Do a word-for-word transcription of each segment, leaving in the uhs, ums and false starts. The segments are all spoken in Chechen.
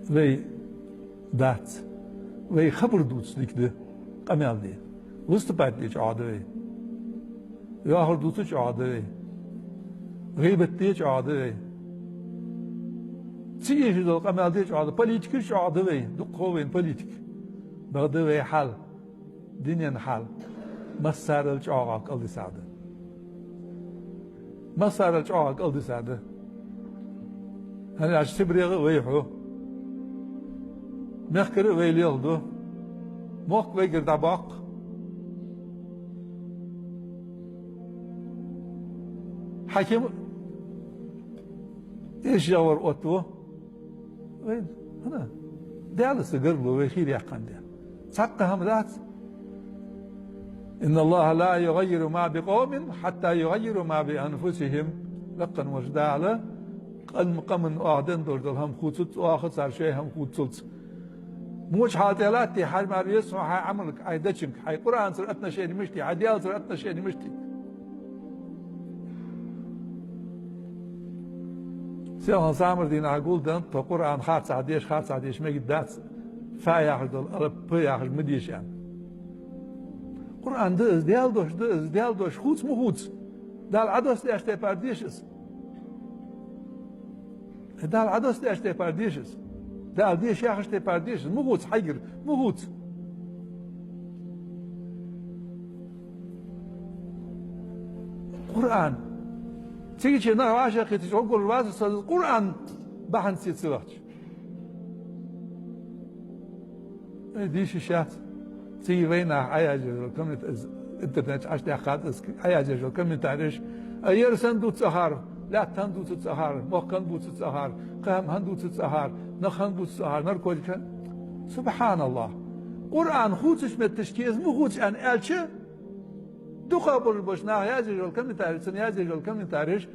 Вай дац. Вай хабар дувца дика да, къамаьл де. Выступать де чӀоагӀа да вай. Йоахар дувца чӀоагӀа да вай. ГӀийбат де чӀоагӀа да вай. Цига хьежа дола къамаьл де чӀоагӀа да. Политика чӀоагӀа да вай. Дукха хов вайна политика. Бакъда вай хьал, дунен хьал массарел чӀоагӀа кӀалдисад. Массарел чӀоагӀа кӀалдисад. ХӀана аьлча Сибрех а вай хьу. Мехкара а вай лелха ду. Мохк вайгара дӀабоаккх. Хьаким эшаш вар оттаву. Вай, хӀана? Даьла са гарло вай хийра яьккхандаь. Цхьаккха хӀама дац. إن الله لا يغير ما بقوم حتى يغيروا ما بأنفسهم. Лакха волча Дала къам-, къаман оаха денна долаш дола хӀама хувцац оаха, цар шоай хӀама хувцалца. Моча хьал тӀа латте, хьай мара веза хьо хьай Ӏамалга, хьай дечунга, хьай Къуръанцара отношени мишта я, хьай Даьлацара отношени мишта я. Селхан самар дийнахьа гулденнад тхо Къуръан харцахьа деша, харцахьа деша мегаргдац, фа яхаш дола алап п яхаш ма деша аьнна. Къуръан да из, Даьла дош да из, Даьла дош хувца ма хувца. Дала Ӏодоссадаьча тайпара деша из. Дала Ӏодоссадаьча тайпара деша из. Дала деша яхача тайпара деша из. Ма хувца хьайгара, ма хувца. Къуръан. Цига чу нах вӀашагӀкхийтача гӀоргволаш вац со, Къуръан бахьанца ца вахача. Э, дийша йиш яц. Цига вайнаха Ӏояздеш йола коммент-, из интернет чу Ӏочудаьккхад из Ӏояздеш йола комментареш. А ер санна дувц цӀагӀара, лаьтта хӀана дувцац цӀагӀара, мохк хӀана бувцац цӀагӀара, кхы хӀама хӀана дувцац цӀагӀара, нах хӀана бувцац цӀагӀара, наркотик хӀана. СубхьаналлахӀ. Къуръан хувцача метташка из ма хувца аьнна аьлча, дукхагӀболаш болча наха яздеш йола комментареш, цунна яздеш йола комментареш,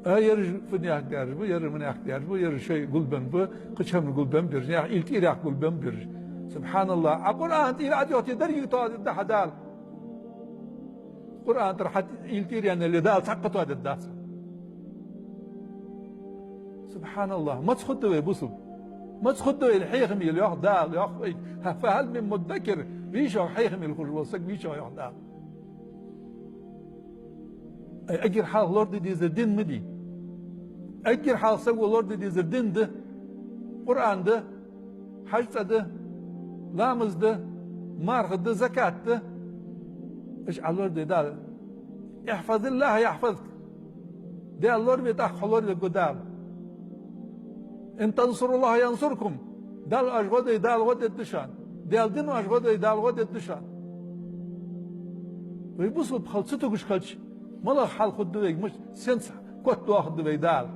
а, ераш фу наьха даьраш ба, ераш ма наьха даьраш ба, ераш шоай гулбенна ба, кхыча хӀаман гулбенна ба ераш, наьха уйла тӀера яха гулбенна ба ераш. СубхьаналлахӀ. Ӏа Къуръан тӀера ӀотӀайохийте, деррига тоадергда хьа Дала. Къуръан тӀара хьа уйла тӀера яьннале, Дала цхьаккха тоадергдац. СубхьаналлахӀ. Маца хургда вай, бусалба? Маца хургда вайна хьехам йила, йоах Дала, йоах вайга. فهل من مدكر. Вийча йоах хьехам йила хургвола саг, вийча йоах Дала. Ай, эггара хьалха лораде дезар ди ма дий. Эггара хьалха саго лораде дезар ди да, Къуръан да, хьажцӀа да, ламаз да, марха да, закат да. Уж Ӏа лорадой Дала. احفظ الله يحفظك. Даьла лораве, тӀаккха хьо лоравергва Дала. إن تنصروا الله ينصركم. Далла оаш гӀо дой, Дала гӀо дергда шоана. Даьла дина оаш гӀо дой, Дала гӀо дергда шоана. Вай бусалба хила ца тугаш хилча, малагӀа хьал хургда вайга, мишта, сенца котдоахаргда вай Дала?